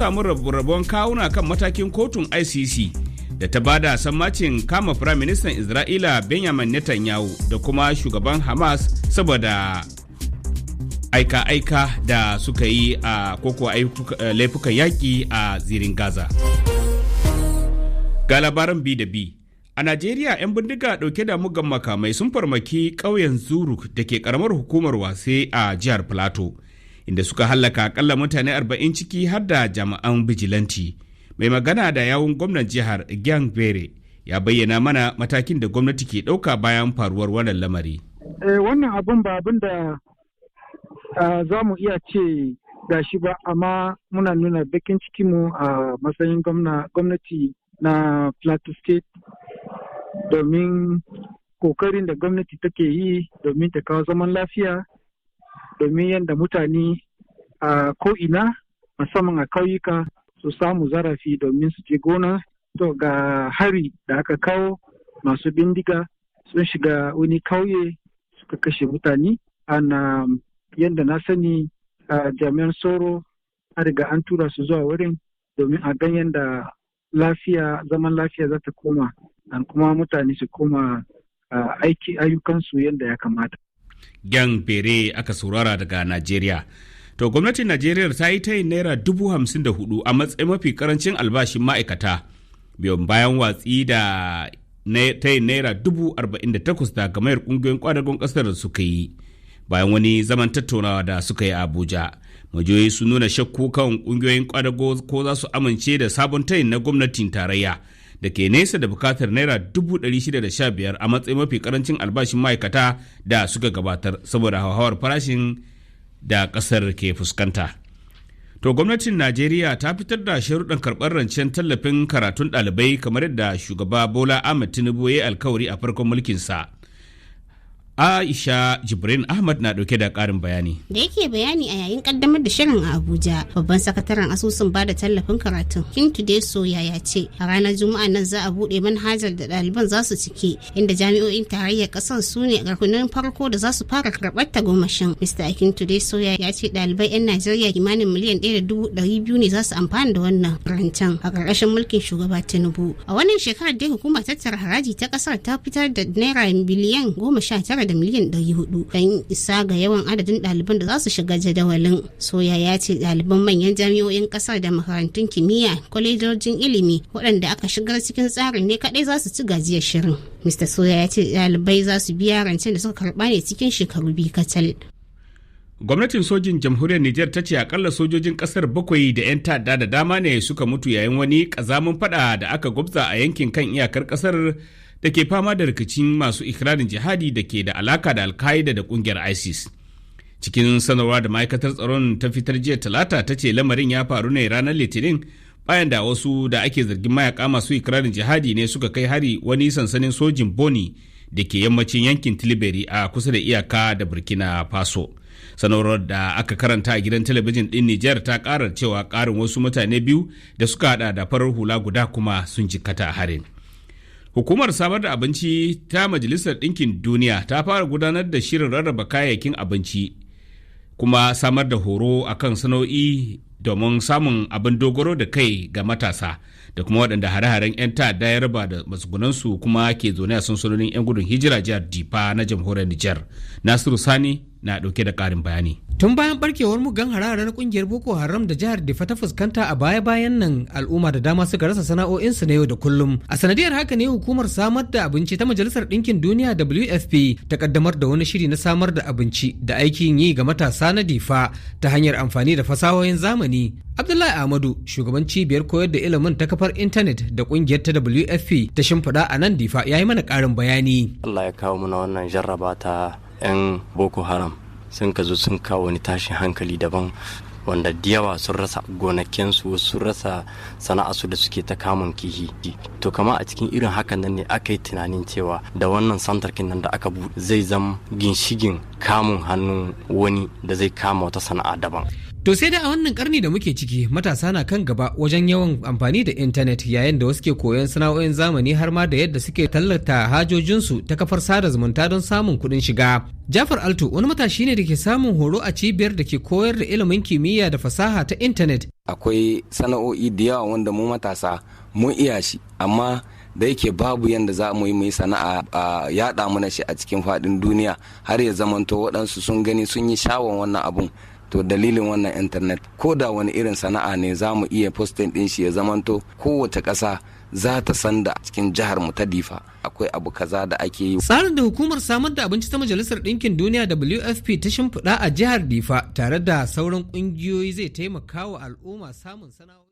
Samu rabon kawuna kan matakin kotun ICC da ta bada sammacin kama Firaministan Isra'ila Benjamin Netanyahu da kuma shugaban Hamas saboda aika-aika da suka yi a koko laifukan yaƙi a Zirin Gaza. Ga labaran bi da bi. A Najeriya, 'yan bindiga ɗauke da mugan makamai sun farmaki ƙauyen Zuru da ke ƙaramar hukumar Wase a jihar Plateau, inda suka hallaka akalla mutane 40, ciki har da jami'an bijilanti. Mai magana da yawun gwamnan jihar, Gyang Bere, ya bayyana mana matakin da gwamnati ke ɗauka bayan faruwar wannan lamari. Wannan abun ba abin da za mu iya ce gashi ba, amma muna nuna bakin cikinmu a matsayin gwamnati na Plateau State, domin kokarin da gwamnati take yi domin ta kawo zaman lafiya, domin yadda mutane a ko'ina, musamman a kauyuka, su samu zarafi domin su je gona. To, ga hari da aka kawo, masu bindiga sun shiga wani kauye suka kashe mutane. Ana yadda na sani, jami'an tsaro an riga an tura su zuwa wurin domin a gan yadda lafiya, zaman lafiya za ta koma, an kuma mutane su koma aiki, ayyukansu yadda ya kamata. Gyan Bere aka saurara daga Najeriya. To, gwamnatin Najeriya ta yi tayin naira 54,000 a matsayin mafi karancin albashin ma'aikata, biyan bayan watsi da tayin naira 48,000 da gamayar kungiyoyin kwadagon kasar da suka yi bayan wani zaman tattaunawa da suka yi a Abuja. Majiyoyi sun nuna shakku kan kungiyoyin kwadago ko za su amince da sabon tayin na gwamnatin tarayya da ke nesa da bukatar naira 615 a matsayin mafi karancin albashin ma'aikata da suka gabatar, saboda hauhawar farashin da kasar ke fuskanta. To, gwamnatin Najeriya ta fitar da sharuɗan karɓar rancen tallafin karatun ɗalibai, kamar yadda shugaba Bola Ahmed Tinubu ya yi alkawari a farkon mulkinsa. Aisha Jibrin Ahmad na ɗauke da ƙarin bayani. Da yake bayani a yayin kaddamar da shirin a Abuja, babban sakataren asusun bada tallafin karatun, Akintunde Sawyerr, ya ce a ranar Juma'a nan za a buɗe manhajar da ɗaliban za su cike, inda jami'o'in tarayyar ƙasar su ne rukunin farko da za su fara karɓar tagomashin. Mr. Akintunde Sawyerr ya ce ɗalibai 'yan Najeriya kimanin miliyan 1.200 ne za su amfana da wannan rancen a ƙarƙashin mulkin shugaba Tinubu. A wannan shekarar dai, hukumar tattara haraji ta ƙasar ta fitar da naira biliyan 19 da miliyan 400 don isa ga yawan adadin ɗaliban da za su shiga jadawalin. Sawyerr ya ce ɗaliban manyan jami'o'in ƙasar da makarantun kimiyya, kwalejojin ilimi waɗanda aka shigar cikin tsarin ne kaɗai za su ci gajiyar shirin. Mr. Sawyerr ya ce ɗalibai za su biya rancen da suka karɓa ne cikin shekaru 2 kacal. Gwamnatin sojin jamhuriyar Nijar ta ce akalla sojojin kasar bakwai da 'yan ta'adda da dama ne suka mutu yayin wani kazamin fada da aka gwabza a yankin kan iyakar kasar da ke fama da rikicin masu ikirarin jihadi da ke da alaka da Alkaida da kungiyar ISIS. Cikin sanarwa da ma'aikatar tsaron ta fitar jiya Talata, ta ce lamarin ya faru ne ranar Litinin, bayan da wasu da ake zargin mayaka masu ikirarin jihadi ne suka kai hari wani sansanin sojin Boni da ke yammacin yankin Tillaberi a kusa da iyaka da Burkina Faso. Sanarwar da aka karanta a gidan talabijin din Nijar ta karar cewa karin wasu mutane biyu da suka hada da farar hula guda kuma sun jikkata a harin. Hukumar samar da abinci ta Majalisar Ɗinkin Duniya ta fara gudanar da shirin rarraba kayayyakin abinci kuma samar da horo akan sana'o'i domin samun abin dogaro da kai ga matasa da kuma waɗanda hare-haren 'yan ta'adda ya raba da matsugunansu kuma ke zaune a sansanonin 'yan gudun hijira jihar Difa na jamhuriyar Nijar. Nasiru Sani na ɗauke da ƙarin bayani. Tun bayan barkewar muggan hare-hare na kungiyar Boko Haram da jihar Difa ta fuskanta a baya-bayan nan, al'umma da dama suka rasa sana'o'insu na yau da kullum. A sanadiyar haka ne hukumar samar da abinci ta Majalisar Ɗinkin Duniya, WFP, ta kaddamar da wani shiri na samar da abinci da aikin yi ga matasa na Difa ta hanyar amfani da fasahohin zamani. Abdullahi Ahmadu, shugaban cibiyar koyar da ilimin ta kafar intanet da kungiyar ta WFP ta shimfiɗa a nan Difa, ya yi mana ƙarin bayani. Allah ya kawo mana wannan jarraba ta 'yan Boko Haram, sun ka zo sun kawo wani tashin hankali daban wanda da yawa sun rasa gonakinsu, sun rasa sana'arsu da suke ta kamun kihi. To, kama a cikin irin hakan nan ne aka yi tunanin cewa da wannan santarkin nan da aka buɗe zai zama ginshigin kamun hannun wani da zai kama wata sana'a daban. To sai dai a wannan karni da muke ciki, matasa na kan gaba wajen yawan amfani da intanet, yayin da wasu ke koyon sana'o'in zamani har ma da yadda suke tallata hajojinsu ta kafar sada zumunta don samun kuɗin shiga. Jafar Alto wani matashi ne da ke samun horo a cibiyar da ke koyar da ilimin kimiyya da fasaha ta intanet. Akwai sana'o'i da yawa wanda mu matasa mun iya shi, amma da yake babu yadda za mu yi mu yi sana'a a yaɗa mana shi a cikin faɗin duniya har ya zamanto waɗansu sun gani sun yi shawon wannan abun. To dalilin wannan intanet, ko da wani irin sana'a ne, za mu iya posting din shi, ya zamanto kowace ƙasa za ta san da cikin jihar mu ta Difa akwai abu kaza da ake yi. Tsarin da hukumar samar da abinci ta Majalisar Ɗinkin Duniya WFP ta shimfiɗa a jihar Difa tare da sauran ƙungiyoyi zai taimaka wa al'umma samun sana'o'i.